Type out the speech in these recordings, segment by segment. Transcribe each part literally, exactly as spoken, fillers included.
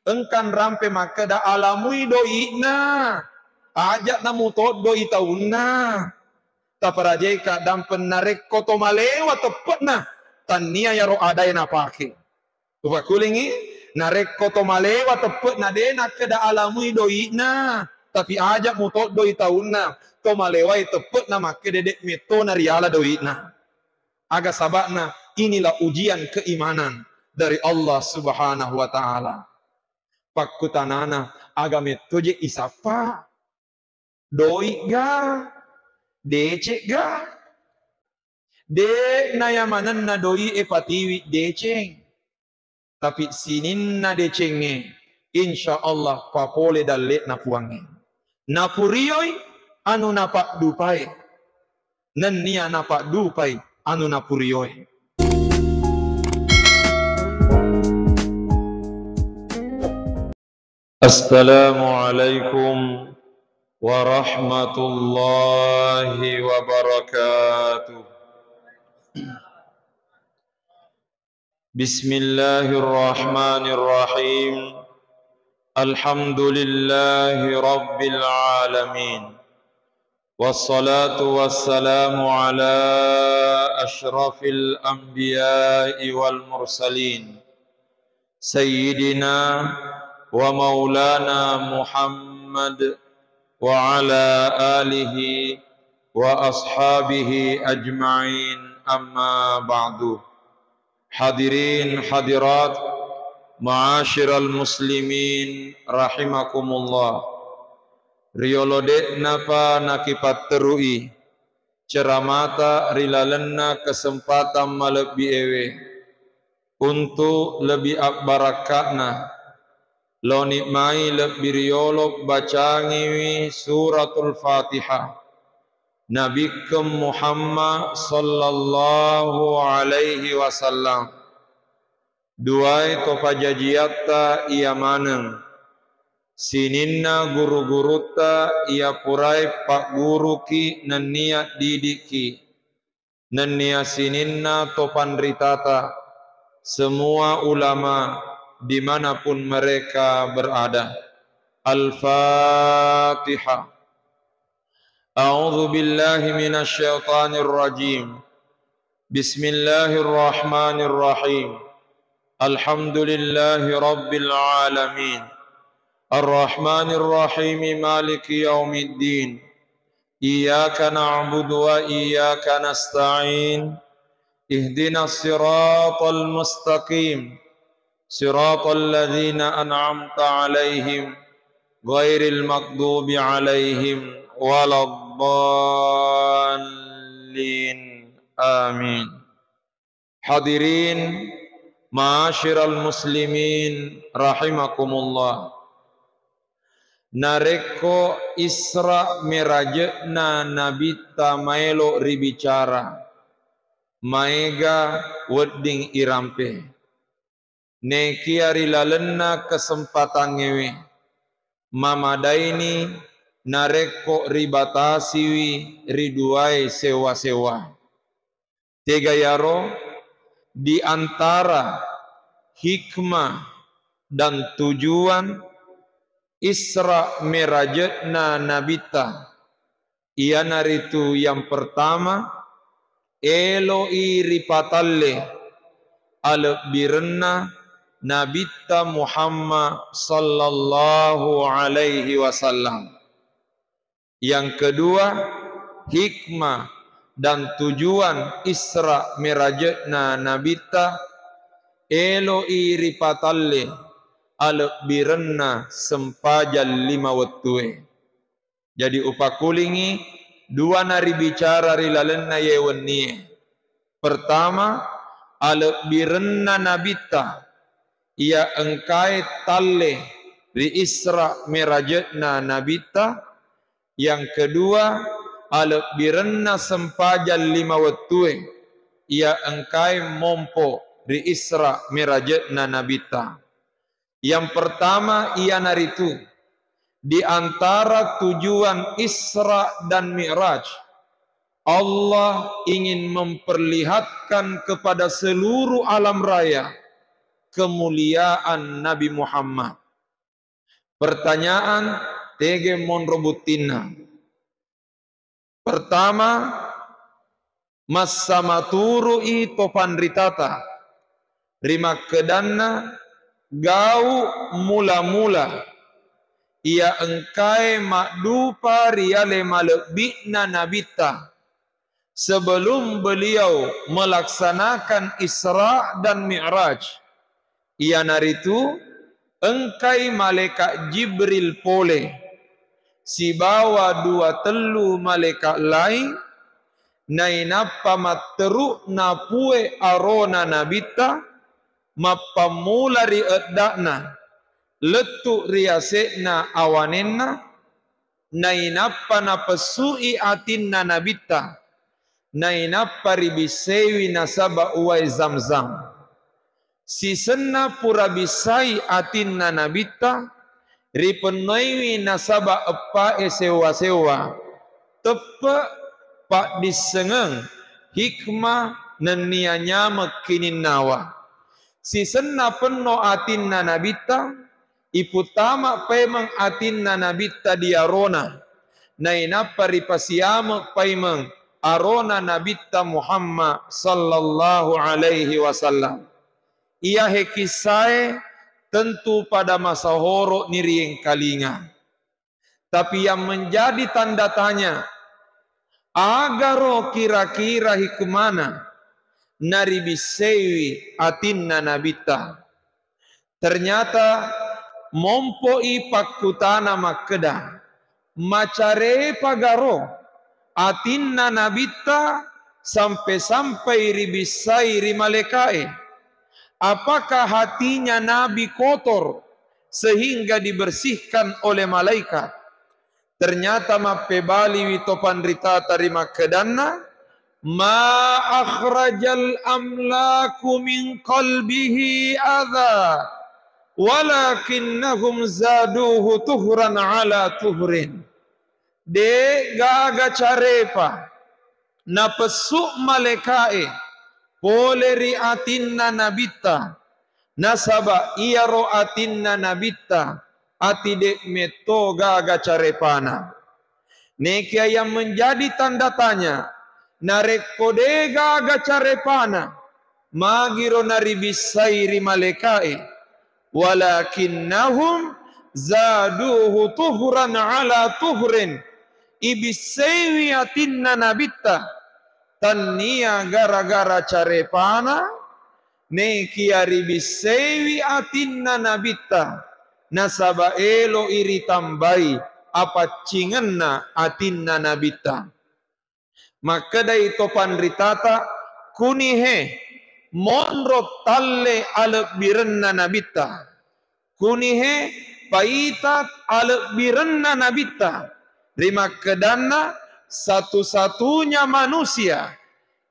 Engka nrampe makkeda, "Alamui doi'na, aja'na mutoddoi taunna." Taparajaika dampeng narekko to malewa teppe'na, tannia yaro adae napake. Upakkulingi, narekko to malewa teppe'na de nakkeda alamui doi'na, tapi aja mutoddoi taunna, to malewae teppe'na makkeda de mettona riala doi'na. Aga saba'na? Inilah ujian keimanan dari Allah Subhanahu wa Ta'ala. Pakkutanana, aga metto je isappa? Doi'ga? Decegga? De'na yamanenna doi'e patiwi deceng. Tapi sininna decengnge, insya Allah papole dalle'na Puangnge. Napurioi anu napaddupae, nennia napaddupai anu napurioe. Assalamualaikum warahmatullahi wabarakatuh. Bismillahirrahmanirrahim. Alhamdulillahi rabbil alamin. Wassalatu wassalamu ala asyrafil anbiya'i wal mursalin, sayyidina wa maulana Muhammad wa ala alihi wa ashabihi ajma'in, amma ba'du. Hadirin hadirat, ma'asyiral muslimin rahimakumullah. Riyolo de'napa nakipatterui ceramata ri lalenna kesempatan malebbi ewe, untuk lebih abbarakka'na, loni mai lebbi riyolo bacangiwi Suratul Fatihah. Nabikkeng Muhammad sallallahu alaihi wasallam. Duae to pajajiatta iya maneng, sininna guru-gurutta iya purae pagguruki nennia didikki, nennia sininna to panritata, semua ulama dimanapun mereka berada. Al-Fatihah. A'udzu billahi minasy syaithanir rajim. Bismillahirrahmanirrahim. Alhamdulillahi rabbil alamin. Arrahmanirrahim. Maliki yaumiddin. Iyyaka na'budu wa iyyaka nasta'in. Ihdinas siratal mustaqim. Siratal ladzina an'amta 'alaihim ghairil maghdubi 'alaihim waladdallin. Amin. Hadirin, ma'asyiral muslimin rahimakumullah. Narekko Isra Miraje'na Nabitta maelo ribicara, maega wedding irampe. Nekia ri lalenna kesempatangngewe, mamadaini narekko ribatasiwi ri duae sewa-sewa. Tega yaro, di antara hikmah dan tujuan Isra Miraje'na Nabitta, iyanaritu yang pertama, eloi ripatalle alebbirenna Nabitta Muhammad sallallahu alaihi wasallam. Yang kedua, hikmah dan tujuan Isra Miraje'na Nabitta, eloi ripatalle alebbirenna sempajang lima wettue. Jadi upakkulingi dua naribicara ri lalenna ye wennie. Pertama, alebbirenna Nabitta, iya engkae talle ri Isra Miraje'na Nabitta. Yang kedua, alebbirenna sempajang lima wettue, iya engkae mompo ri Isra Miraje'na Nabitta. Yang pertama iyanaritu, di antara tujuan Isra dan Mi'raj, Allah ingin memperlihatkan kepada seluruh alam raya kemuliaan Nabi Muhammad. Pertanyaan, tege monro buttinna? Pertama, massamaturu'i to panritata rimakkedanna gau mula-mula iya engkae maddupa ri ale malebbi'na Nabitta sebelum beliau melaksanakan Isra dan Mi'raj, iyanaritu engkai malaikat Jibril pole sibawa dua tellu malaikat laing, nainappa matteru napue arona Nabitta, mappammula ri edda'na, lettu ri yase'na awanenna, nainappa napessu'i atinna Nabitta, nainappa ribissaiwi nasaba uwai Zamzam. Sisenna pura bissai atinna Nabitta, ripennoiwi nasaba eppa'e sewwa-sewwa, teppe', paddissengeng, hikmah, nennia nyameng kininnawa. Sisenna penno atinna Nabitta, iputtama paimeng atinna Nabitta di arona, nainappa ripasiameng paimeng arona Nabitta Muhammad sallallahu alaihi wasallam. Iyahe kissae tentu pada masahoro'ni riengkalinga. Tapi yang menjadi tanda tanya, agaro kira-kira hikmana naribissaiwi atinna Nabitta? Ternyata mompo'i pakkutana makkeda, macarepa garo atinna Nabitta sampai-sampai ribissai ri malaika'e? Apakah hatinya Nabi kotor sehingga dibersihkan oleh malaikat? Ternyata mappebaliwi to panritata rimakkedanna, "Ma akhrajal amlaku min qalbihi adza, walakinnahum zaduhu tuhran ala tuhrin." De' gaga carepa napessu' malaika'e pole ri atinna Nabitta, nasaba' iyaro atinna Nabitta ati de' metto gaga carepana. Nekia yang menjadi tanda tanya, narekko de' gaga carepana, magiro naribissai ri malaika'e? Walakinnahum zaduhu tuhran ala tuhrin. Ibissaiwi atinna Nabitta, tannia gara-gara carepana, nekia ribissaiwi atinna Nabitta, nasaba' elo'i ritambai apaccingenna atinna Nabitta. Makkedai to panritata, kunihe monro talle alebbirenna Nabitta. Kunihe paita alebbirenna Nabitta. Rimakkedanna satu-satunya manusia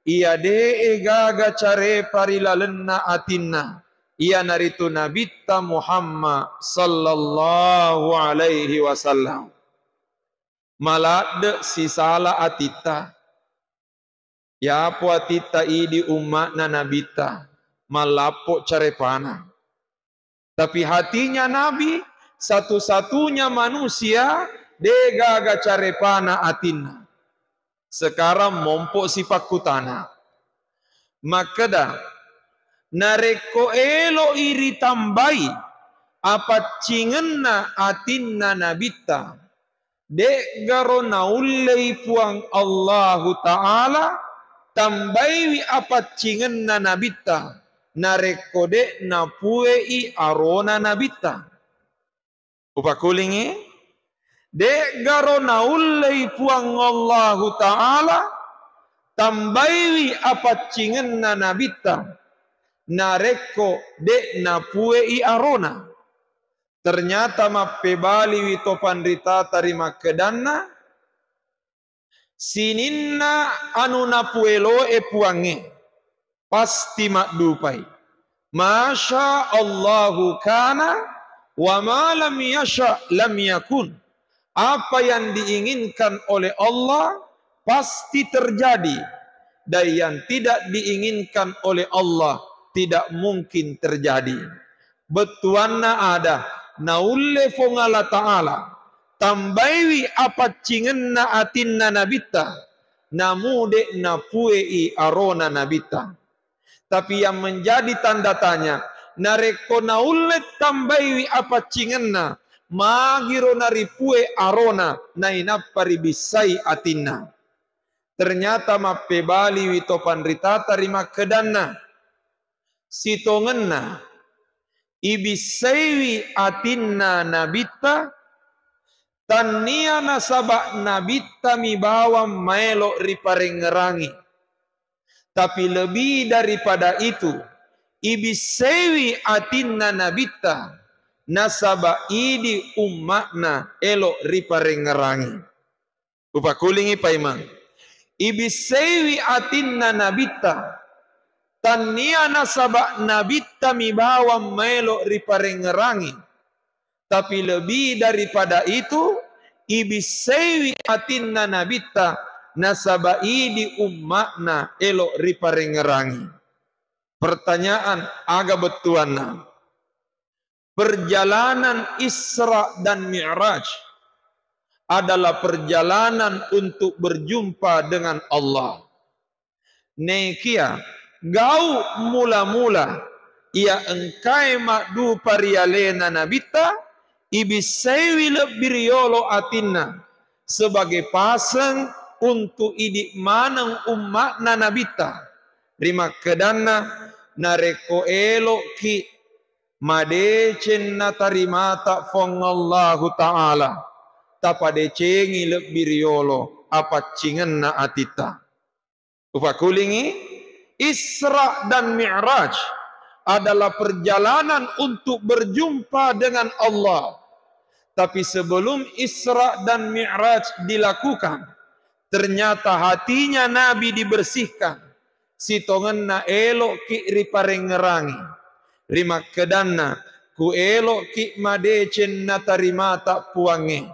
iya de'e gaga carepa ri lalenna atinna, iyanaritu Nabitta Muhammad sallallahu alaihi wasallam. Maladde' sisala atitta. Yapo atitta idi umma'na Nabitta, mallappo carepana. Tapi hatinya Nabi, satu-satunya manusia, de' gaga carepana atinna. Sekarang mompo sipakkutana. Makkeda, narekko elo'i ritambai apaccingenna atinna Nabitta, de'garo naullei Puang Allahu Ta'ala tambaiwi apaccingenna Nabitta, narekko de' napue'i arona Nabitta. Upakulingi, de'garo naullei Puang Allahu Ta'ala tambaiwi apaccingenna Nabitta, narekko de' napue'i arona. Ternyata mappebaliwi to panritata rimakkedanna, sininna anu napueloe Puangnge, pasti maddupai. Masya Allahu kana, wa ma lam yasha lam yakun. Apa yang diinginkan oleh Allah pasti terjadi, dan yang tidak diinginkan oleh Allah tidak mungkin terjadi. Bettuanna ada, Naulle Fuang Allah Ta'ala tambaiwi apaccingenna atinna Nabitta, namu de' napue'i arona Nabitta. Tapi yang menjadi tanda tanya, narekko naulle tambaiwi apaccingenna, magiro naripue arona, nainappa ribissai atinna. Ternyata mappebaliwi to panritata ri makkedanna, sitongenna ibissaiwi atinna Nabitta, tannia nasaba Nabitta mi bawang maelo riparengngerangi. Tapi lebih daripada itu, ibissaiwi atinna Nabitta, nasaba idi umma'na elo riparengngerangi. Upakulingi paimeng. Ibissaiwi atinna Nabitta, tannia nasaba Nabitta mi bawang maelo riparengngerangi. Tapi lebih daripada itu, ibissaiwi atinna Nabitta, nasaba idi umma'na elo riparengngerangi. Pertanyaan, aga bettuanna? Perjalanan Isra dan Mi'raj adalah perjalanan untuk berjumpa dengan Allah. Nekia gau mula-mula iya engkae maddupa ri alena Nabitta, ibissaiwi lebbi riolo atinna sebagai paseng untuk idi maneng umma'na Nabitta. Rimakkedanna, narekko elo'ki madeceng natarimata Fuang Allahu Ta'ala, tapadecengi lebbi riolo apaccingenna atitta. Upakulingi, Isra dan Mi'raj adalah perjalanan untuk berjumpa dengan Allah. Tapi sebelum Isra dan Mi'raj dilakukan, ternyata hatinya Nabi dibersihkan. Sitongenna elo'ki riparengngerangi. Rimakkedanna, ku elo'ki madeceng natarimata Puangnge,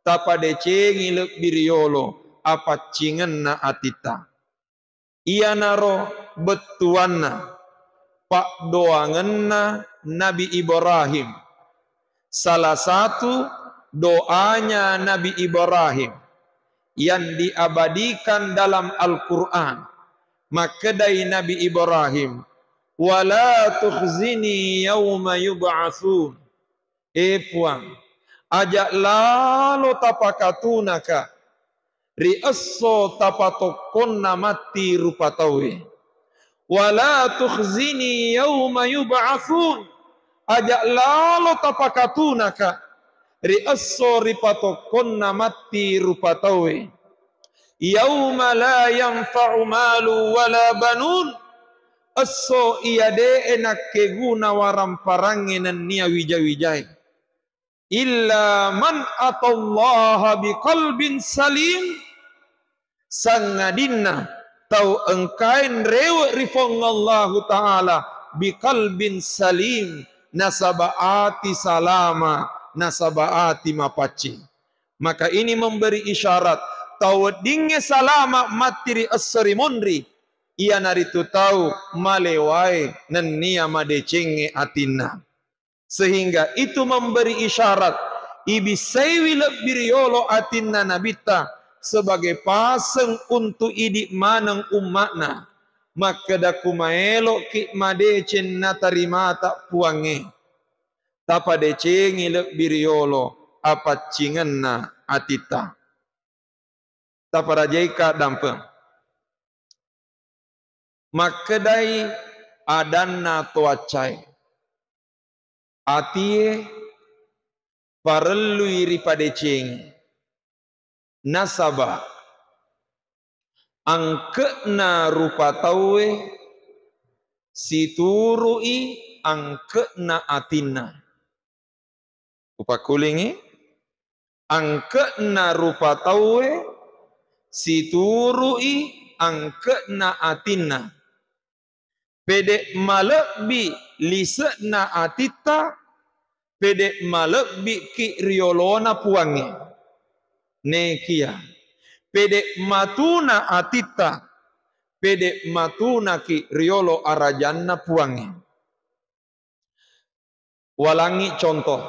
tapadecengi lebbi riolo apaccingenna atitta. Iyanaro bettuanna paddoangenna Nabi Ibrahim. Salah satu doanya Nabi Ibrahim yang diabadikan dalam Al-Quran. Makkedai Nabi Ibrahim, "Wala tukhzini yauma yub'atsun." E Puang, aja lalo tapakatunaka ri esso tapatokkonna matti rupa tauwe. Wala tukhzini yauma yub'atsun, aja lalo tapakatunaka ri esso ripatokkonna matti rupa tauwe. Yauma la yanfa'u malu wala banun, esso iya de'e nakkeguna waramparangnge nennia wija-wijae. Illa man atallaha biqalbin salim, sangadinna tau engkae nrewe ri Fuang Allahu Ta'ala biqalbin salim, nasaba ati salama, nasaba ati mapaccing. Maka ini memberi isyarat, tau weddingnge salama matti ri esso ri monri, iyanaritu tau malewae nennia madecengnge atinna. Sehingga itu memberi isyarat, ibissaiwi lebbi riolo atinna Nabitta sebagai paseng untuk idi maneng umma'na. Makkeda, ku maelo'ki madeceng natarimata Puangnge, tapadecengi lebbi riolo apaccingenna atitta. Taparajaika dampeng. Makkedai adanna toaccae, atie parellui ripadecengi, nasaba angke'na rupa tauwe situru'i angke'na atinna. Upakkulingi, angke'na rupa tauwe situru'i angke'na atinna. Pede' malebbi lise'na atitta, pede' malebbi'ki riolona Puangnge. Nekia, pede' matuna atitta, pede' matunaki riolo arajanna Puangnge. Walangngi contoh.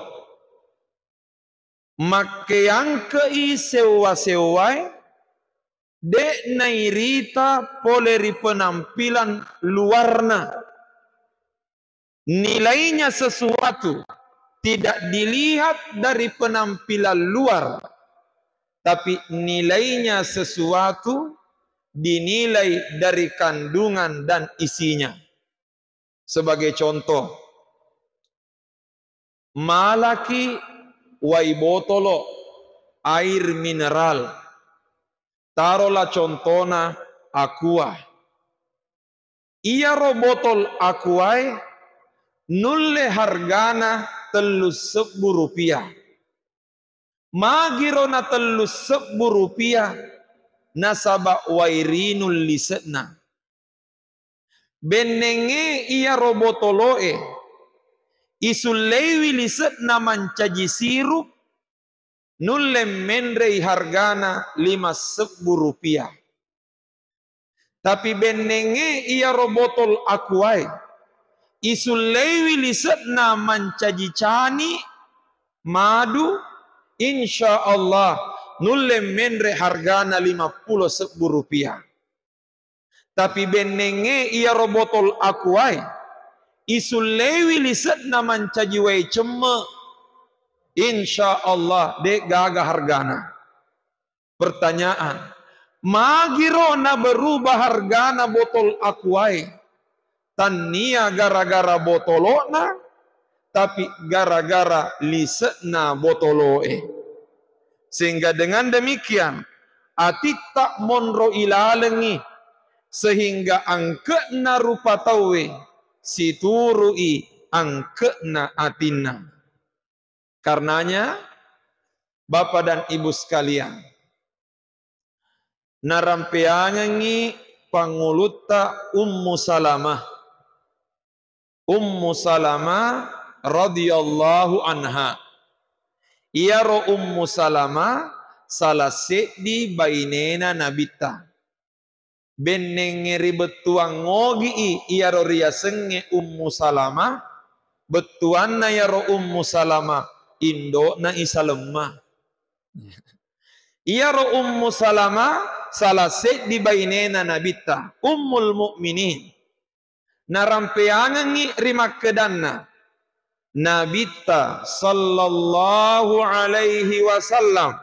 Makkeangke'i sewwa-sewwae, de' nairita pole ri penampilan luarna. Nilainya sesuatu tidak dilihat dari penampilan luar, tapi nilainya sesuatu dinilai dari kandungan dan isinya. Sebagai contoh, malaki wai botolo, air mineral, tarola contona aqua. Iyaro botol aquae nulle hargana tellu sebbu rupiah. Magiro na tellu sebbu rupiah, nasaba wai rinung lise'na. Bennengnge iyaro botolo'e, isulleiwi lise'na mancaji sirup, nulle menrei hargana lima sebbu rupiah. Tapi bennengnge iyaro botol aquae, isulleiwi lise'na mancaji cani, madu, insya Allah nulle menre hargana lima pulo sebbu rupiah. Tapi bennengnge iyaro botol aquae, isulleiwi lise'na mancaji wae cemme, insya Allah de' gaga hargana. Pertanyaan, magiro na berubah hargana botol aquae? Tannia gara-gara botolo'na, tapi gara-gara lise'na botolo'e. Sehingga dengan demikian, atitta monro ilalengngi, sehingga angke'na rupa tauwe situru'i angke'na atinna. Karenanya, Bapak dan Ibu sekalian, narampeangengngi pangulutta Ummu Salamah. Ummu Salamah radhiyallahu anha. Iyaro Ummu Salamah salah seddi bainena Nabitta. Bennengnge ribettuang ngogi'i iyaro riasengnge Ummu Salamah, bettuanna iyaro Ummu Salamah, indo'na i Salemmah. Iyaro Ummu Salamah salah seddi bainena Nabitta, Ummul Mukminin. Narampeangengngi rimakkedanna Nabitta sallallahu alaihi wasallam,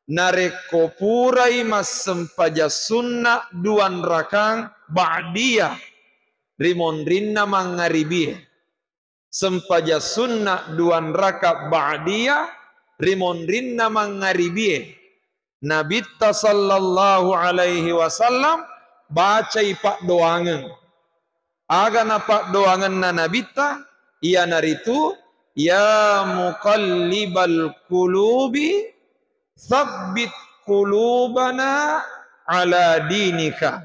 narekko purai massempajang sunna duanrakang ba'diyah ri monrinna mangngaribie. Sempajang sunna duanraka ba'diyah ri monrinna mangngaribie. Nabitta sallallahu alaihi wasallam bacai paddoangeng. Aga napaddoangenna Nabitta? Iyanaritu, "Ya muqallibal qulubi, tsabbit qulubana ala dinika."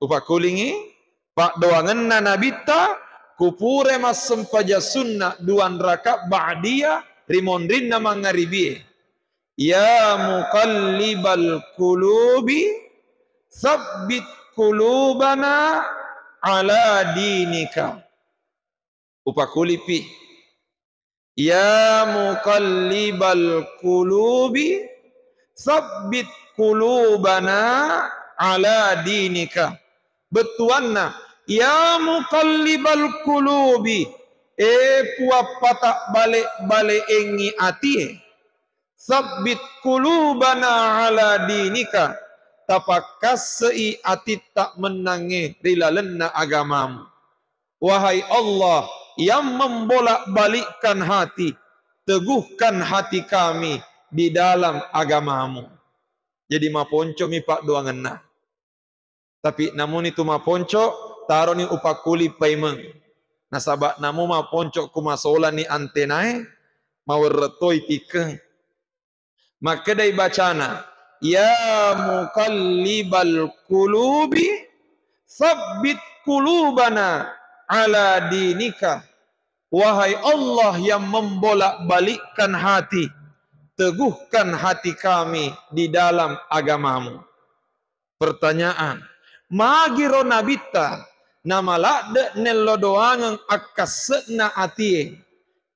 Upakulingi, paddoangenna Nabitta, kupure massempajang sunna duanraka ba'diyah ri monrinna mangngaribie. Ya muqallibal qulubi, tsabbit qulubana ala dinika. Upakulipi. Ya muqallibal qulubi, tsabbit qulubana ala dinika. Bettuanna, ya muqallibal qulubi, e Puang pata bale-bale engngi atie. Tsabbit qulubana ala dinika, tapakkasse'i atitta mennangnge ri lalenna agamamu. Wahai Allah yang membolak-balikkan hati, teguhkan hati kami di dalam agamamu. Jadi maponcomi paddoangenna. Tapi namuni tu maponco, taroni upakkuli paimeng. Nasaba namu maponco ku masolani antenae, mawerrettoi tikkeng. Makkedai bacana, "Ya muqallibal qulubi, tsabbit qulubana ala dinika." Wahai Allah yang membolak-balikkan hati, teguhkan hati kami di dalam agamamu. Pertanyaan, magiro Nabitta namaladde nello doangeng akkasse'na atie?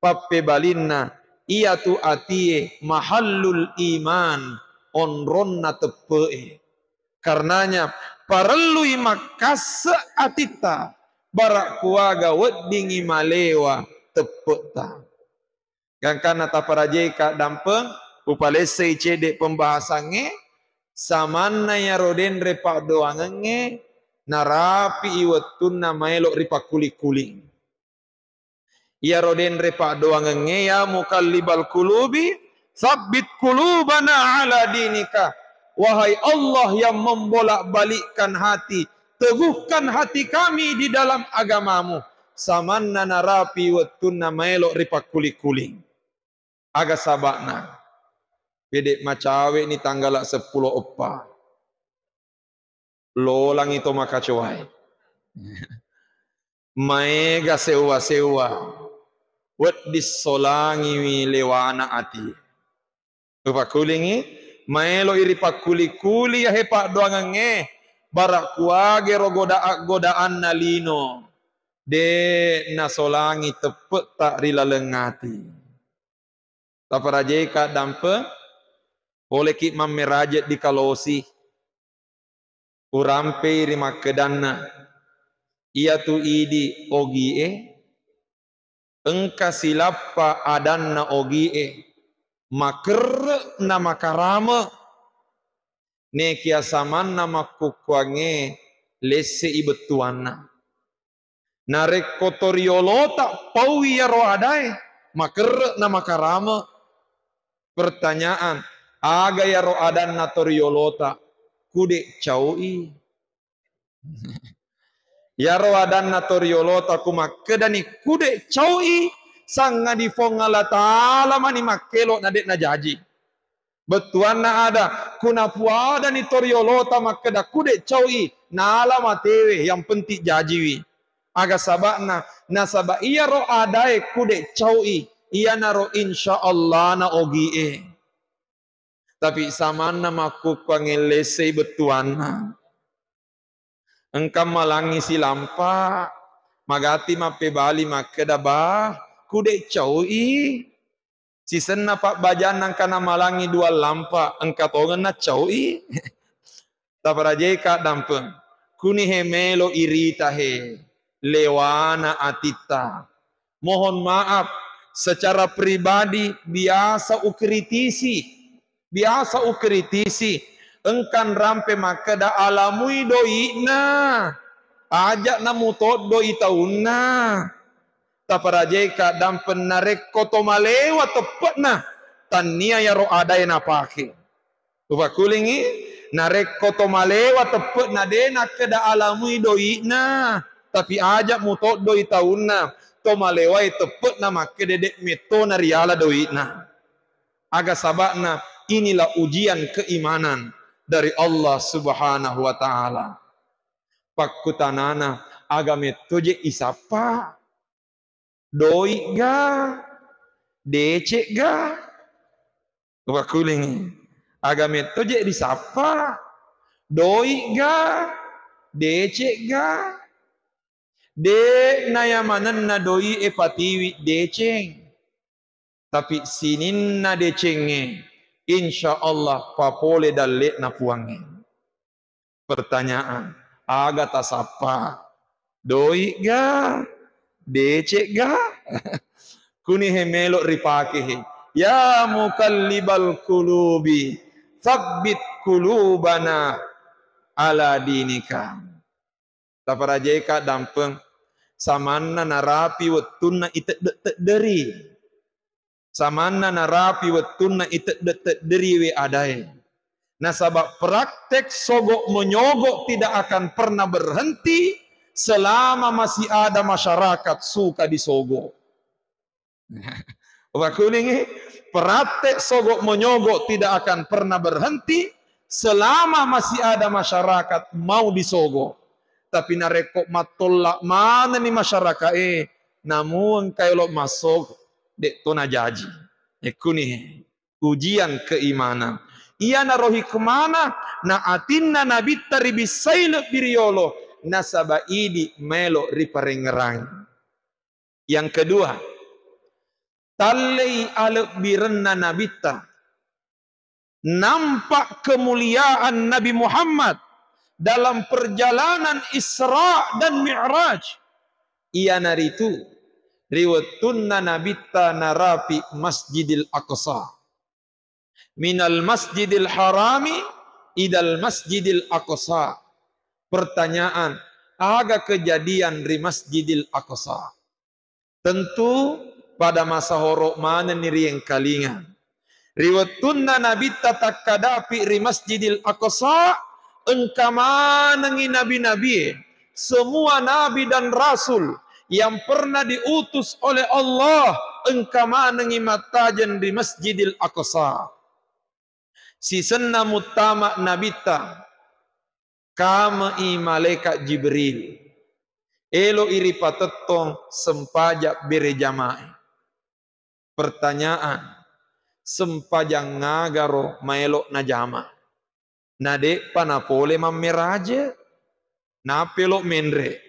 Pappebalinna, Iyatu atie mahallul iman, onronna teppe'e. Karenanya, parellui makkasse atitta, bara' kuaga weddingngi malewa teppe'ta. Gangkanna taparajai kaddampeng, upalessei cedde' pembahasangnge, samanna iyaro denre paddoangengnge, narapi'i wettunna maelo' ripakkuli-kuling. Iyaro denre paddoangengnge, ya muqallibal qulubi, tsabbit qulubana ala dinika. Wahai Allah yang membolak-balikkan hati, teguhkan hati kami di dalam agamamu. Samanna narapi wettunna maelo' ripakkuli-kuling. Aga saba'na? Pede' macawe'ni tanggala' seppulo eppa. Lolangi to makacowae. Maega sewwa-sewwa. Wedding solangiwi lewana ati. Upakkulingi, maelo'i ripakkuli-kuli yahe paddoangengnge, bara' kuagero goda-, godaanna lino. De' nasolangi teppe'ta ri laleng ati. Taparajai kaddampeng, poleki' mammeraje' dikalosi. Urampei ri makkedanna, iyatu idi' ogi'e, engka silappa adanna ogi'e, makerre' na makarame', nekia samanna makkukkuangnge lesse'i bettuanna. Narekko toriolota paui iyaro adae, makerre' na makarame'. Pertanyaan, aga iyaro adanna toriolota? Kude' cau'i. Iyaro adanna toriolota ku makkedani kude' cau'i, sangadi Puang Allah Ta'ala mani makkelo' na de' najaji. Bettuanna ada, ku napuadani toriolota makkeda kude' cau'i, nala matewe, yang penting jajiwi. Aga saba'na? Nasaba' iyaro adae kude' cau'i, iyanaro insya Allah na ogi'e. Tapi samanna makkukkuangnge lessei bettuanna. Engka malangngi silampa, magatti mappebali makkeda, "Bah, kude' cau'i." Sisenna pabbajanna engka namalangngi dua lampa, engka tongenna cau'i. Taparajai kaddampeng. Kunihe melo irita he, lewana atitta. Mohon maaf, secara pribadi biasa ukritisi. Biasa ukritisi. Engka nrampe makkeda, "Alamui doi'na. Aja'na mutoddoi taunna." Taparajai kaddampeng, narekko to malewa teppe'na, tannia iyaro adae napake. Upakkulingi, narekko to malewa teppe'na de' nakkeda alamui doi'na, tapi aja' mutoddoi taunna, to malewae teppe'na makkeda de' mettona riala doi'na. Aga saba'na? Inilah ujian keimanan dari Allah Subhanahu wa Ta'ala. Pakkutanana, aga metto je' isappa? Doi'ga? Decekga? Upakkulingi. Aga metto je' risappa? Doi'ga? Decekga? De' nayamanenna doi'e patiwi deceng. Tapi sininna decengnge, insya Allah papole dalle'na Puangnge. Pertanyaan, aga tasappa? Doi'ga? Decekga? Kunihe melo ripakehe. Ya muqallibal qulubi, tsabbit qulubana ala dinika. Taparajai kaddampeng, samanna narapi wettunna itedde-tedderi. Samanna narapi wettunna itedde-tedderi we adae. Nasaba' praktek sogok menyogok tidak akan pernah berhenti selama masih ada masyarakat suka disogok. Upakkulingi, praktek sogok menyogok tidak akan pernah berhenti selama masih ada masyarakat mau disogok. Tapi narekko mattolla' manenni masyarakae, namu engka elo' massogok, de' to najaji. Ekkuni ujian keimanan. Iyanaro hikmana na atinna Nabitta ribissai lebbi riyolo, nasaba' idi' maelo' riparengngerangi. Yang kedua, Tallei alebbirenna Nabitta. Nampak kemuliaan Nabi Muhammad dalam perjalanan Isra dan Mi'raj. Iyanaritu ri wettunna Nabitta narapi Masjidil Aqsa. Minal Masjidil Harami idal Masjidil Aqsa. Pertanyaan, aga kejadian ri Masjidil Aqsa? Tentu pada masa horo manenni riengkalinga. Ri wettunna Nabitta takkadapi ri Masjidil Aqsa, engka manengi nabi-nabie, semua nabi dan rasul yang pernah diutus oleh Allah engka manengi mattajeng ri Masjidil Aqsa. Sisenna muttama Nabitta, kame'i malaikat Jibril. Elo'i ripatettong sempajang berejama'i. Pertanyaan, sempajang ngagaro maelo najama? Na de'pa napole mammeraje, napelo menre.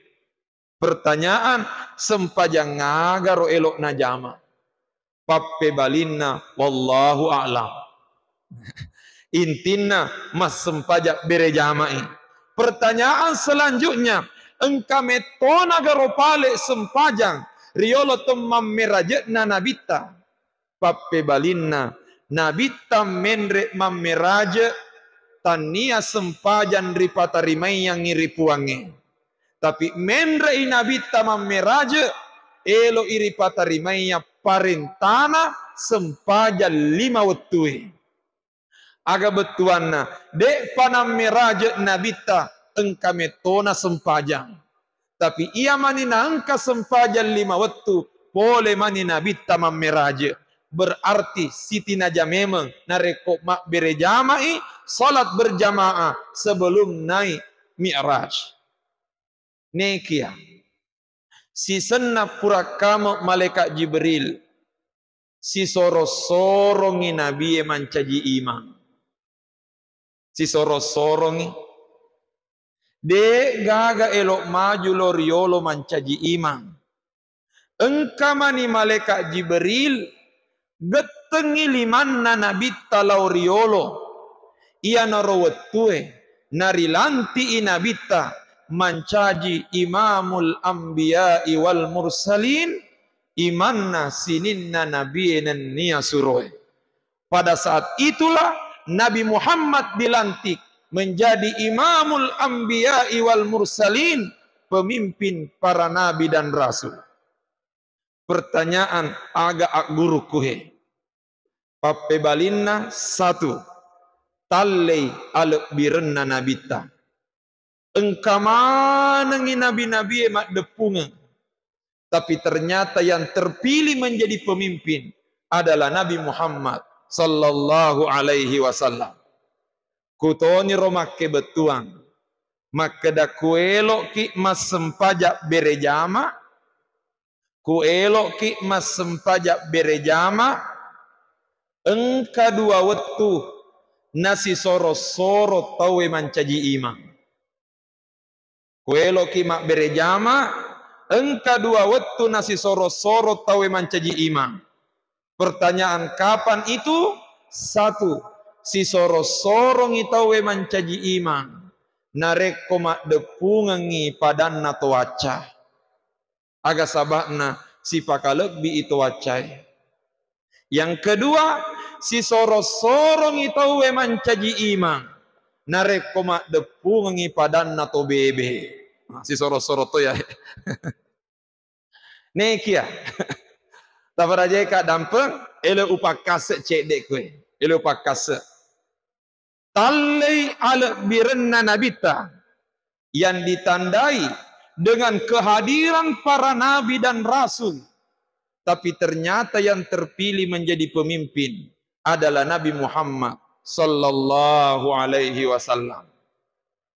Pertanyaan, sempajang ngagaro elo najama? Pappebalinna, wallahu a'lam. Intinna, massempajang berejama'i. Pertanyaan selanjutnya, engka mettonagaro pale sempajang riolo temmammeraje'na Nabitta? Pappebalinna, Nabitta menre mammeraje, tannia sempajang ripatarimaiyangngi ri Puangnge. Tapi menre'i Nabitta mammeraje, elo'i ripatarimaiya parentana sempajang lima wettue. Aga bettuanna, de'pa nammeraje Nabitta engka mettona sempajang. Tapi iya mani naengka sempajang lima wettu, pole mani Nabitta mammeraje. Berarti sitinaja memeng narekko mabbere jama'i salat berjamaah sebelum naik Mi'raj. Nekia. Sisenna purakkame malaikat Jibril, sisoro-sorongi nabie mancaji imang. Sisoro-sorongi. De' gaga elo' maju lao riolo mancaji imang. Engka mani malaikat Jibril gettengngi limanna Nabitta lao riolo. Iyanaro wettue narilanti'i Nabitta mancaji Imamul Anbiya'i wal Mursalin, imanna sininna nabie nennia suroe. Pada saat itulah Nabi Muhammad dilantik menjadi Imamul Anbiya'i wal Mursalin, pemimpin para nabi dan rasul. Pertanyaan, aga aggurukku he? Pappebalinna satu, tallei alebbirenna nabitta. Engka manengngi nabi-nabie maddeppungeng, tapi ternyata yang terpilih menjadi pemimpin adalah Nabi Muhammad sallallahu alaihi wasallam. Kutoniro makkebettuang, makkeda kuelo'ki massempajang berejama, kuelo'ki massempajang berejama, engka dua wettu nasisoro-soro tauwe mancaji imang. Kuelo'ki mabbere jama, engka dua wettu nasisoro-soro tauwe mancaji imang. Pertanyaan, kapan itu? Satu, sisoro-sorongi tauwe mancaji imang narekko maddeppungengngi padanna to wacca. Aga saba'na? Sipakalebbi i to waccae. Yang kedua, sisoro-sorongi tauwe mancaji imang narekko maddeppungengngi padanna to bebe. Nah, sisoro-soro to ya. Nekia. Taparajai ka dampeng, elo upakkase cedde kue. Elo upakkase. Tallei alebbirenna nabitta yang ditandai dengan kehadiran para nabi dan rasul, tapi ternyata yang terpilih menjadi pemimpin adalah Nabi Muhammad sallallahu alaihi wasallam.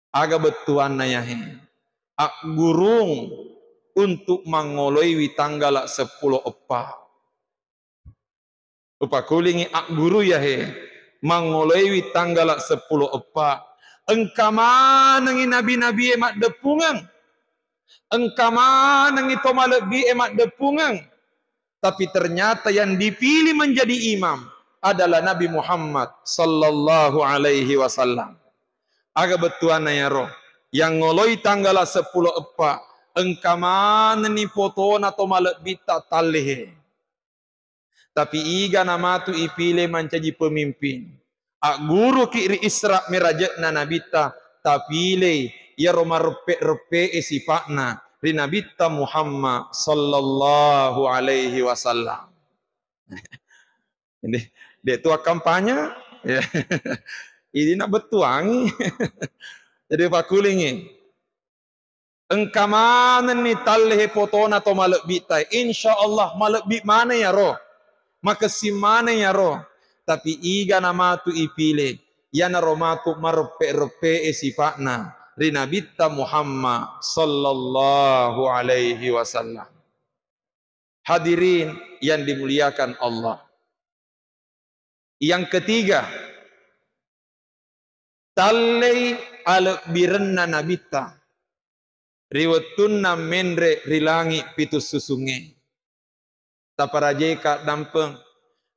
Aga bettuanna yahe? Aggurung untuk mangoloiwi tanggala seppulo eppa. Upakulingi, agguru yahe, mangoloiwi tanggala seppulo eppa. Engka manengi nabi-nabie maddeppungeng. Engka manengi to malebbie maddeppungeng. Tapi ternyata yang dipilih menjadi imam adalah Nabi Muhammad sallallahu alaihi wasallam. Aga bettuanna iyaro? Yang ngoloi tanggal seppulo eppa, engka manenni fotona to malebbitta tallehe. Tapi iga namatu ipile mancaji pemimpin. Agguruki ri Isra Miraje'na Nabitta, tapilei iyaro mareppe-reppe'e sipa'na ri Nabitta Muhammad sallallahu alaihi wasallam. Ini, de' tu akkampanye, ya. Ini nak bettuangi. Jadi pakulingi. Engka manenni tallehe fotona to malebbitta. Insya Allah malebbi maneng iyaro. Makessing maneng iyaro. Tapi iga namatu ipile, iyanaro matu mareppe-reppe'e sipa'na ri Nabitta Muhammad sallallahu alaihi wasallam. Hadirin yang dimuliakan Allah. Yang ketiga, tallei alebbirenna Nabitta ri wettunna menre ri langi pitu susungnge. Taparajeka dampeng,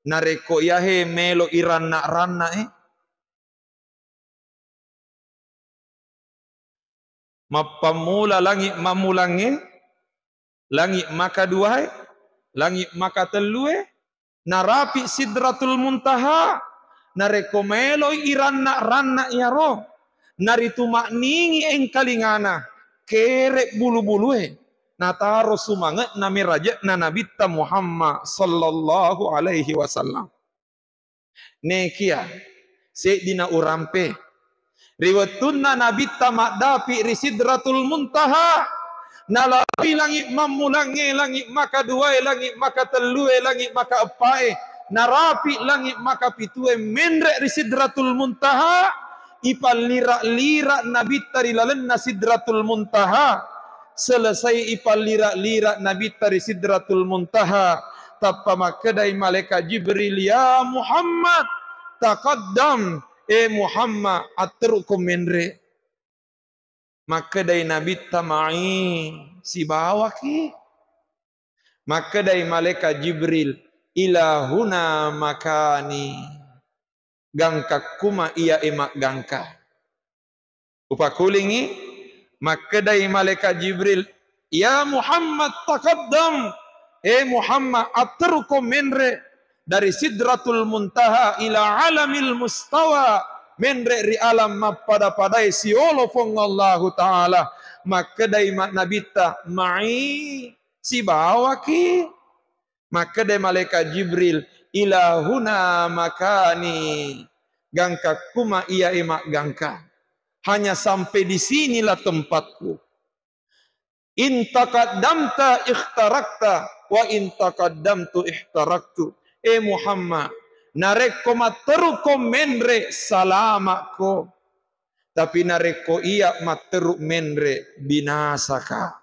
narekko iyahe melo iranna-ranna e, Mappammula langi mammulangnge, langi makaduae, langi makatellue, narapi Sidratul Muntaha. Narekko meloi iranna-ranna iyaro, narituma'ningi engkalingana, kere bulu-bulue, nataro sumange'na meraje'na Nabitta Muhammad sallallahu alaihi wasallam. Nekia, seddina urampe. Ri wettunna Nabitta maddapi ri Sidratul Muntaha, nalapui langi mammulangnge, langi makaduae, langi makatellue, langi makaeppae, narapi langi makapitue, menre ri Sidratul Muntaha, ipallira-lira Nabitta ri lalenna Sidratul Muntaha. Selesai ipallira-lira Nabitta ri Sidratul Muntaha, tappa makkedai malaikat Jibril, "Ya Muhammad, taqaddam, e Muhammad, atteruko menre." Makkedai Nabitta, "Ma'i, sibawaki." Makkedai malaikat Jibril, "Ila huna makani." Gangkakkuma iyae maggangka. Upakulingi, makkedai malaikat Jibril, "Ya Muhammad, taqaddam." E Muhammad, atteruko menre dari Sidratul Muntaha ila alamil mustawa, menre ri alam mappada-padae siolo Fuang Allahu Ta'ala. Makkedai ma-, Nabitta, "Ma'i, sibawaki." Makkeda malaikat Jibril, "Ila huna makani." Gangkakkuma iyae maggangka. Hanya sampai di sinilah tempatku. In taqaddamta ikhtarakta, wa in taqaddamtu ikhtaraktu. E Muhammad, narekko matteruko menre, salamakko. Tapi narekko iya matteru menre, binasaka.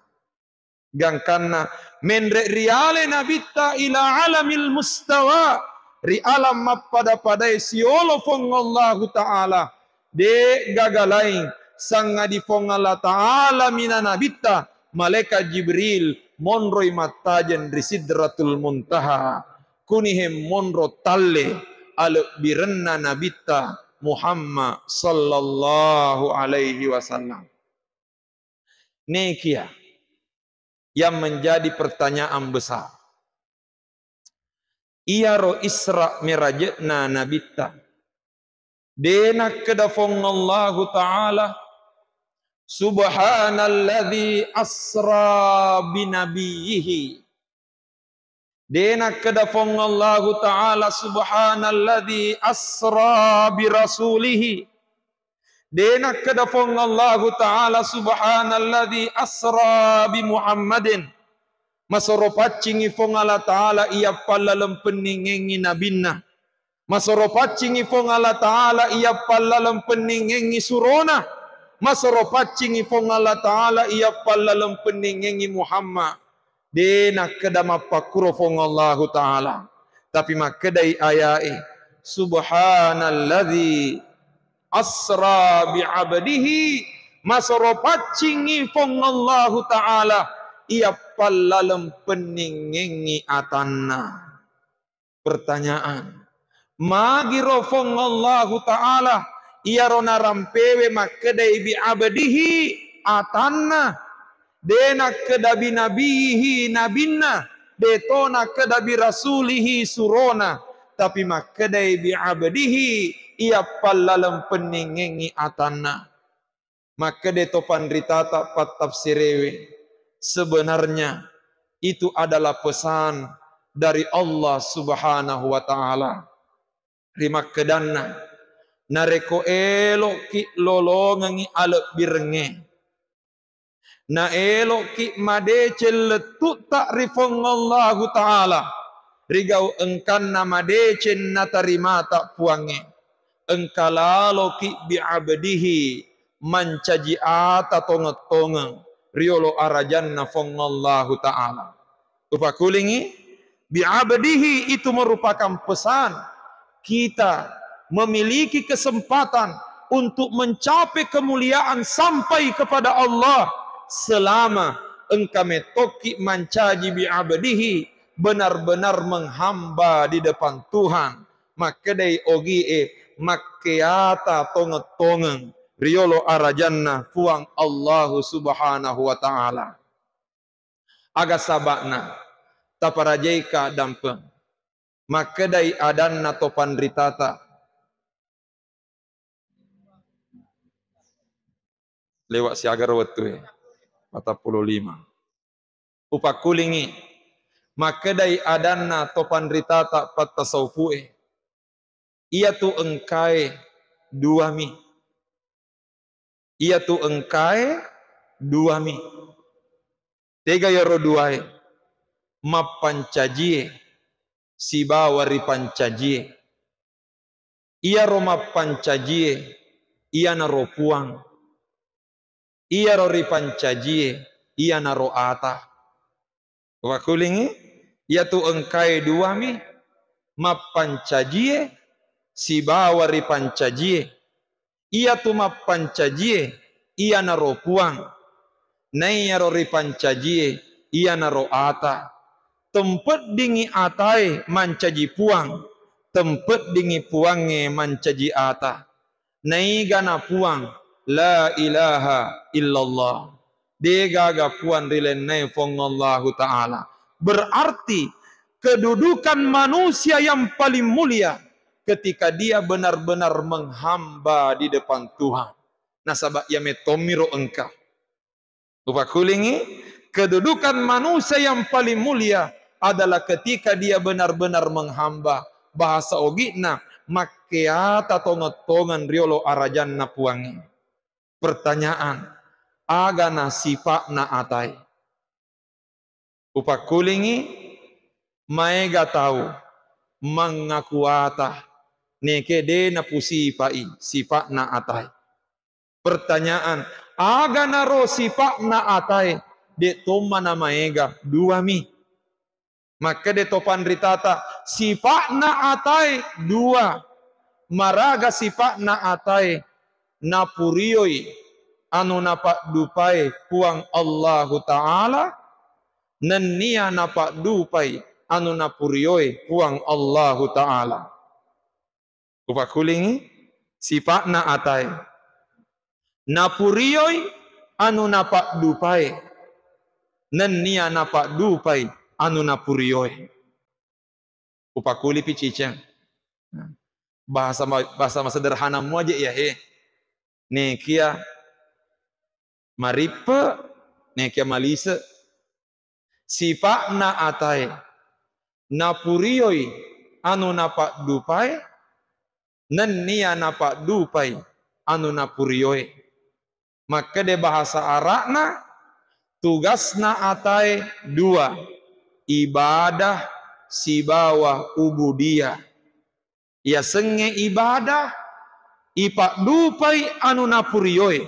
Gangkanna menre riale Nabitta ila alamil mustawa, ri alam mappada-padae siolo Fuang Allahu Ta'ala, de gaga laing sangadi Fuang Allah Ta'ala mina Nabitta, malaikat Jibril monroi mattajeng ri Sidratul Muntaha. Kunihe monro talle alebbirenna Nabitta Muhammad sallallahu alaihi wasallam. Nekia yang menjadi pertanyaan besar. Iyaro Isra Miraje'na Nabitta. De nakkeda Fuang Allahu Ta'ala, "Subhanalladzi asra binabiyyihi." De nakkeda Fuang Allahu Ta'ala, "Subhanalladzi asra bi rasulihi." De nakkeda Fuang Allahu Ta'ala, "Subhanalladzi asra bi Muhammadin." Masoro paccingi Fuang Allah Ta'ala iya pallalempenningengi nabinna. Masoro paccingi Fuang Allah Ta'ala iya pallalempenningengi surona. Masoro paccingi Fuang Allah Ta'ala iya pallalempenningengi Muhammad. De nakkeda mappakkuro Fuang Allahu Ta'ala. Tapi makkedai ayae, "Subhanalladzi asra bi abdihi." Masoro paccingi Fuang Allahu Ta'ala iya pallaleng penningengngi atanna. Pertanyaan, magiro Fuang Allahu Ta'ala iyaro narampewe makkedai bi abdihi atanna, de nakkeda bi nabihi nabinna, de to nakkeda bi rasulihi surona, tapi makkedai bi abdihi iya pallaleng penningengngi atanna. Makkeda to panritata pattafsirewe, sebenarnya itu adalah pesan dari Allah Subhanahu wa Ta'ala. Rimakkedanna, narekko elo'ki lolongengngi alebbirengnge, na elo'ki madeceng lettu'ta ri Fuang Allahu Ta'ala, rigau engkanna madeceng natarimata Puangnge, engka laloki bi abdihi mancaji ata tongeng-tongeng riolo arajanna Fuang Allahu Ta'ala. Upakulingi, bi abdihi itu merupakan pesan kita memiliki kesempatan untuk mencapai kemuliaan sampai kepada Allah selama engka mettoki mancaji bi abdihi, benar-benar menghamba di depan Tuhan. Makkedai ogie, makkeata tongeng-tongeng riolo arajanna Fuang Allahu Subhanahu wa Ta'ala. Aga saba'na taparajaika dampeng? Makkedai adanna to panritata, lewat siagaro wettue, patappulo lima. Upakkulingi, makkedai adanna to panritata pattasaufue, iyatu engkae duami. Iyatu engkae duami. Tega iyaro duae? Mappancajie sibawa ripancajie. Iyaro mappancajie iyanaro Puang. Iyaro ripancajie iyanaro ata. Wakulingi, iyatu engkae duami, mappancajie sibawa ripancajie. Iyatu mappancajie iyanaro Puang, naiyaro ripancajie iyanaro ata. Tempeddingi atae mancaji Puang, tempeddingi Puangnge mancaji ata. Naigana Puang, la ilaha illallah. Degaga Puang ri lainnae Fuang Allahu Ta'ala. Berarti kedudukan manusia yang paling mulia ketika dia benar-benar menghamba di depan Tuhan. Nasaba iya mettommiro engka. Upakulingi, kedudukan manusia yang paling mulia adalah ketika dia benar-benar menghamba. Bahasa ogi'na, makkeata tongeng-tongeng riolo arajanna Puangnge. Pertanyaan, agana sipa'na atae? Upakkulingi, maega tau mangngaku ata, neke de napusipa'i sipa'na atae. Pertanyaan, aganaro sipa'na atae? De tomma namaega, duami. Makkeda to panritata, sipa'na atae dua. Maraga sipa'na atae? Napurioi anu napaddupae Puang Allahu Ta'ala, nennia napaddupai anu napurioe Puang Allahu Ta'ala. Upakkulingi, sipa'na atae. Napurioi anu napaddupae, nennia napaddupai anu napurioe. Upakkulipi ciceng. Bahasa ma-, bahasa masederhana muaje iya he. Nekia marippe, nekia malise. Sipa'na atae, napurioi anu napaddupae, nennia napaddupai anu napurioe. Makkeda bahasa Ara'na, tugasna atae dua, ibadah sibawa ubudiyah. Yasengnge ibadah, ipaddupai anu napurioe.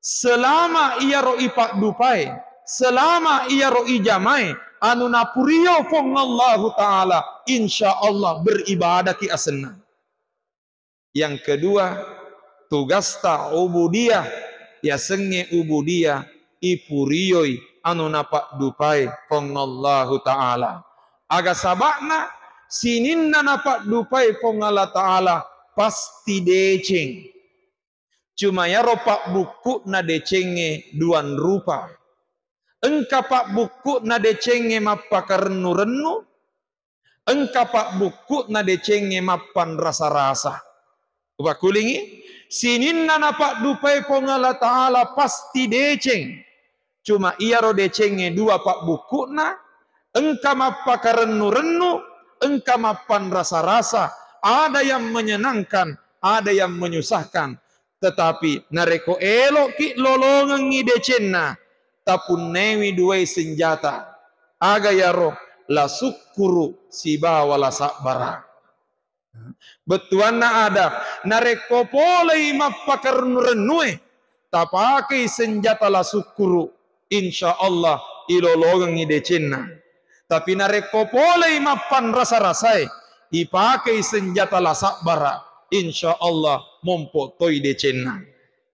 Selama iyaro ipaddupae, selama iyaro ijamae anu napurio Puang Allahu Ta'ala, insya Allah beribadahki asenna. Yang kedua, tugasta ubudiyah, yasengnge ubudiyah, ipurioi anu napaddupai Puang Allahu Ta'ala. Aga saba'na? Sininna napaddupai Puang Allah Ta'ala pasti deceng. Cuma iyaro pabbukku'na decengnge duang rupa. Engka pabbukku'na decengnge mappakarennu-rennu, engka pabbukku'na decengnge mappanrasa-rasa. Upakkulingi, sininna napaddupai Puang Allah Ta'ala pasti deceng. Cuma iyaro decengnge dua pabbukku'na, engka mappakarennu-rennu, engka mappanrasa-rasa, ada yang menyenangkan, ada yang menyusahkan. Tetapi narekko elo'ki lolongengngi decenna, tapunnaiwi duai senjata. Aga iyaro? La sukkuru sibawa la sabbara. Bettuanna ada, narekko polei mappakarennu-rennue, tapakei senjata la sukkuru, insya Allah ilolongengngi decenna. Tapi narekko polei mappanrasa-rasae, ipakei senjata la sabbara, insya Allah mompo toi decenna.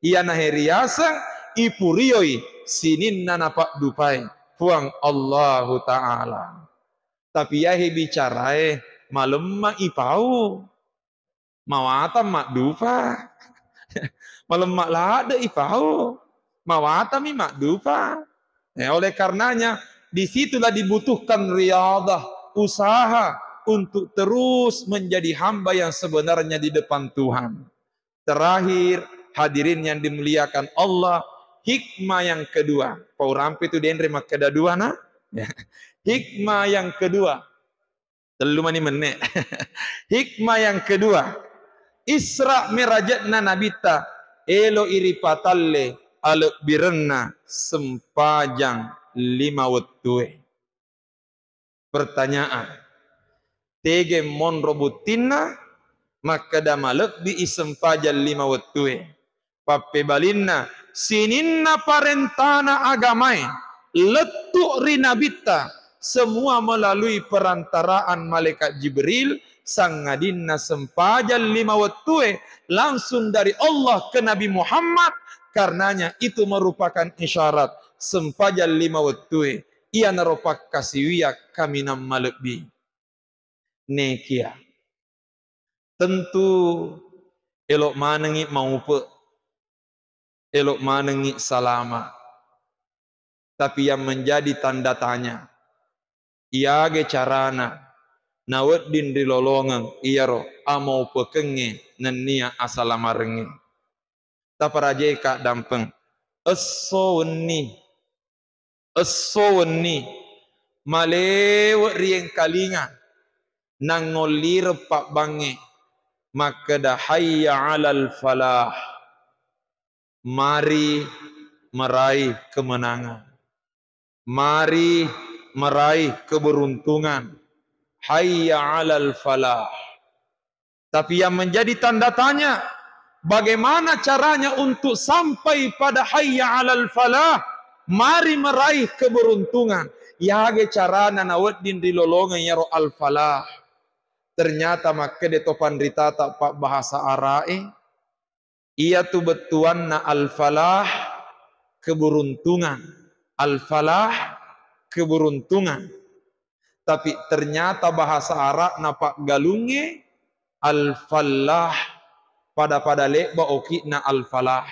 Iyanahe riaseng ipurioi sininna napaddupai Puang Allahu Ta'ala. Tapi iyahe bicarae malemma ipau. Mawatang maddupa. Malemma ladde ipau. Mawatami maddupa. Eh, oleh karenanya, disitulah dibutuhkan riadah, usaha untuk terus menjadi hamba yang sebenarnya di depan Tuhan. Terakhir, hadirin yang dimuliakan Allah, hikmah yang kedua. Pau rampe tu denre makkeda dua na? Ya. Hikmah yang kedua. Tellu mani menne. Hikmah yang kedua. Isra Miraje'na Nabitta, elo iripatalle alebbirenna sempajang lima wettue. Pertanyaan, tege monro buttinna makkeda malebbi i sempajang lima wettue? Pappebalinna, sininna parentana agamae lettu ri Nabitta, semua melalui perantaraan malaikat Jibril, sangadinna sempajang lima wettue langsung dari Allah ke Nabi Muhammad, karenanya itu merupakan isyarat sempajang lima wettue. Iyanaro pakkasiwiang kaminang malebbi. Nekia. Tentu elo manengngi maupe, elo manengngi salama. Tapi yang menjadi tanda tanya, iage carana nawedding rilolongeng iyaro amaupekengnge nennia asalamarengnge. Taparajeka dampeng. Esso wenni, esso wenni, malewe riengkalinga, nangollireng pabbangnge, makkeda, "Hayya 'alal falah." Mari meraih kemenangan. Mari meraih keberuntungan. Hayya 'alal falah. Tapi yang menjadi tanda tanya, bagaimana caranya untuk sampai pada hayya 'alal falah? Mari meraih keberuntungan. Yage carana nawedding rilolongeng iyaro al-falah. Ternyata makkeda to panritata pabbahasa Ara'e, iyatu bettuanna al-falah, keberuntungan. Al-falah, keberuntungan. Tapi ternyata bahasa Arabna paggalungnge al-fallah, pada-pada lebba oki'na al-falah.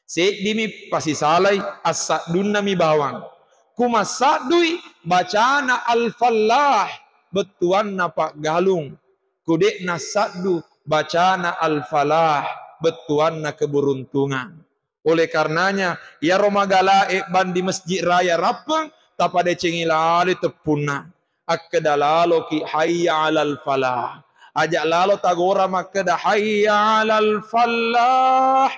Seddimi pasisalai, assaddunnami bawang. Ku massaddui, bacana al-fallah, bettuanna paggalung. Ku de'na saddu, bacana al-falah, bettuanna keberuntungan. Oleh karenanya, iyaro magalae bang di Masjid Raya Rappeng, tapadecengi laloi teppunna. Akkeda laloki, "Hayya 'alal falah." Aja lalo tagora makkeda, "Hayya 'alal falah."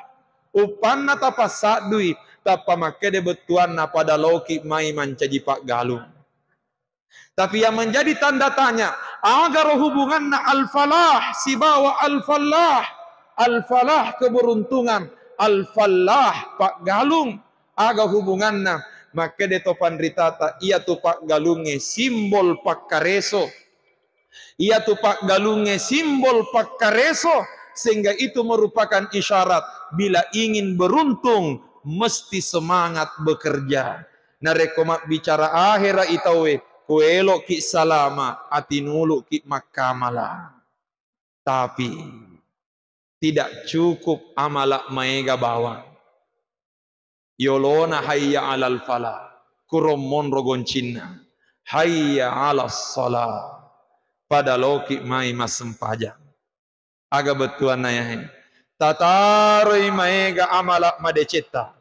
Uppanna tapassaddui, tappa makkeda bettuanna pada laoki mai mancaji paggalung. Tapi yang menjadi tanda tanya, agaro hubunganna al-falah sibawa al-fallah? Al-falah keberuntungan, al-fallah paggalung. Aga hubunganna? Makkeda to panritata, iyatu paggalungnge simbol pakkareso. Iyatu paggalungnge simbol pakkareso, sehingga itu merupakan isyarat bila ingin beruntung, mesti semangat bekerja. Narekko mabbicara ahera i tauwe, kueloki salama, atinuluki makkamala. Tapi tidak cukup amala maega bawang. Yolona hayya alal falah, kuro monro goncinna. Hayya alas salah. Pada loki mai massempajang. Aga bettuanna yahe? Tataroi maega amala madecetta.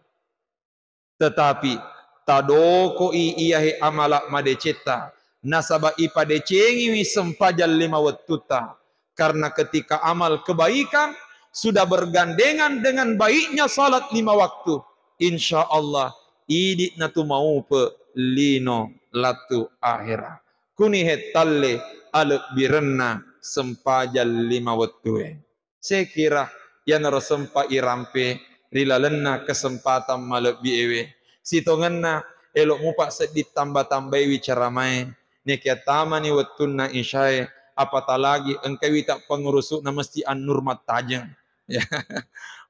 Tetapi tadokoi iyahe amala madecetta, nasaba ipadecengiwi sempajang lima wettutta. Karena ketika amal kebaikan sudah bergandengan dengan baiknya salat lima waktu, insya Allah idi'na tu maupe lino lattu ahera. Kuni hettalle alebbirenna sempajang lima wettue. Sekira iyanaro sempa irampe ri lalenna kesempatan malebbi ewe. Sitongenna elo mupa seddi tamba-tambai wicara mae. Nekia tamani wettunna isyae, apatah lagi engkai wita pengurusu'na Masjid An-Nur mattajeng. Ya.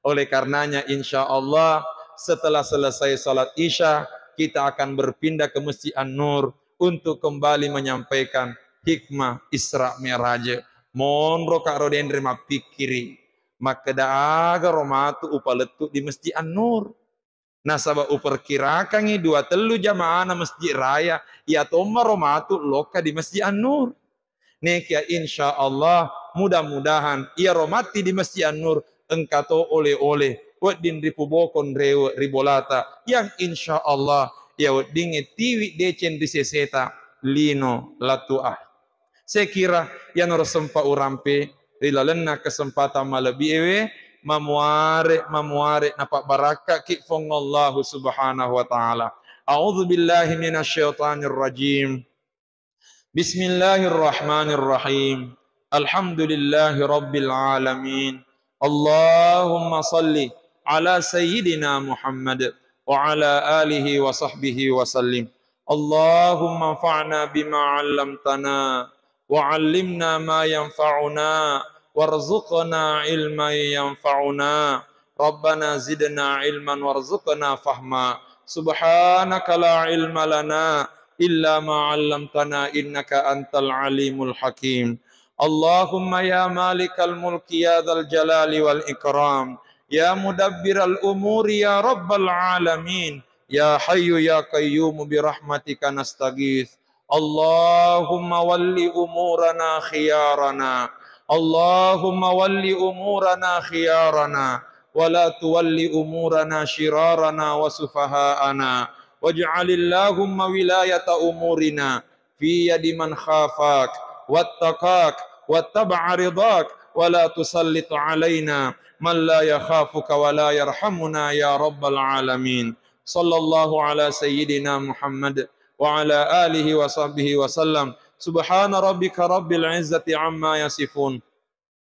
Oleh karenanya, insya Allah, setelah selesai salat Isya, kita akan berpindah ke Masjid An-Nur untuk kembali menyampaikan hikmah Isra Mi'raj. Monro ka ro denre mappikkiri, makkeda aga ro matu upalettu di Masjid An-Nur. Nasaba uperkirakangngi dua tellu jamaahna Masjid Raya, iya tomma ro matu lokka di Masjid An-Nur. Nekia insya Allah, mudah-mudahan iyaro matti di Masjid An-Nur engka to oleh-oleh wedding ripubokon rewe ri bolata, yang insya Allah iya weddingnge tiwi deceng ri seseta lino lattu ah. Sekira iyanaro sempa urampe ri lalenna kesempatan malebbi ewe, mamuare, mamuare napabbarakka ki Fuang Allahu Subhanahu wa Ta'ala. A'udzu billahi minasyaitonir rajim. Bismillahirrahmanirrahim. Alhamdulillahi rabbil alamin. Allahumma salli ala sayyidina Muhammad wa ala alihi wa sahbihi wa sallim. Allahumma anfa'na bima 'allamtana wa 'allimna ma yanfa'una warzuqna 'ilman yanfa'una. Rabbana zidna 'ilman warzuqna fahma. Subhanaka la 'ilma lana illa ma 'allamtana innaka antal alimul hakim. Allahumma ya malikal mulki ya dzal jalali wal ikram, ya mudabbiral umuri ya rabbal alamin, ya hayyu ya qayyum bi rahmatika nastaghits. Allahumma walli umurana khiyarana. Allahumma walli umurana khiyarana. Wa la tuwalli umurana shirarana wa sufaha'ana. Waj'alillahumma wilayata umurina fi yadi man khafak wattaqak wattaba'a ridak. Wa la tusallit alaina man la yakhafuka wa la yarhamuna ya rabbal alamin. Sallallahu ala sayyidina Muhammad wa ala alihi wa sahbihi wa sallam. Subhana rabbika rabbil izzati amma yasifun.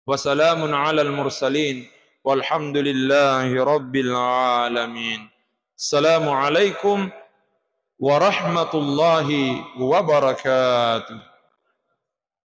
Wa salamun alal mursalin. Walhamdulillahi rabbil alamin. Assalamu alaikum warahmatullahi wabarakatuh.